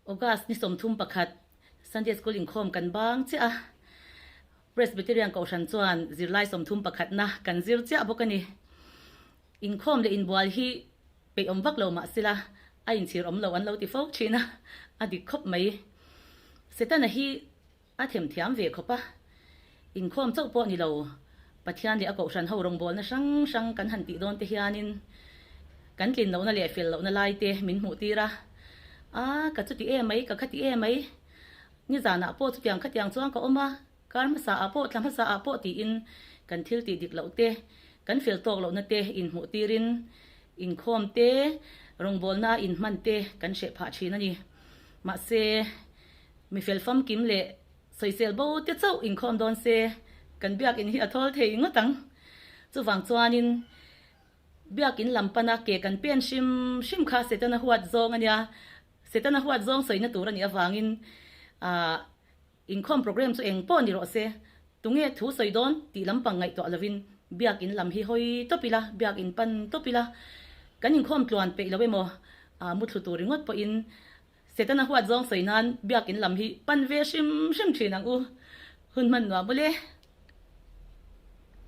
August ni 31 Sunday School inkhawm kan bang chiah a, Presbyterian Kohhran chuan zirlai 31 na kan zir chiah bawk a ni. Inkhawm leh inbual hi peih awm vak lo mah sila a inchhir awm lo an lo ti fo thin a, a dik khawp mai. Setana hi a themthiam ve khawp a, inkhawm chauh pawh ni lo, Pathian leh a Kohhran ho rawngbawlna hrang hrang kan han tih dawn te hianin kan tlin lohna leh fel lohna lai te min hmuh tir a, A, ka chuti em mai, ka khati em mai, nizanah pawh chutiang khatiang chuan ka awm a, kar hmasa ah pawh thla hmasa ah pawh tiin kan thil tih dik loh te, kan fel tawk lohna te inhmuh tirin inkhawm te, rawngbawlna inhman te kan hreh phah thin a ni. Mahse. Mi fel famkim leh sawisel bo te chauh inkhawm dawn se, kan biakin hi a thawl thei ngawt ang. Chuvang chuanin biakin lam pana ke kan pen hrim hrim kha Setana huat zawng a nia. Setana huat zawng sawina tur a nih avangin ah inkhawm program chu eng pawh ni rawh se, tunge thu sawi dawn tih lampang ngaihtuah lovin biakin lam hi hawi tawp ila, biakin pan tawp ila, kan inkhawm tluan peih lo emaw ah muthlu tur ringawt pawhin Setana huat zawng sawi nan biakin lam hi pan ve hrim hrim thin ang u. Hun hman nuam ule.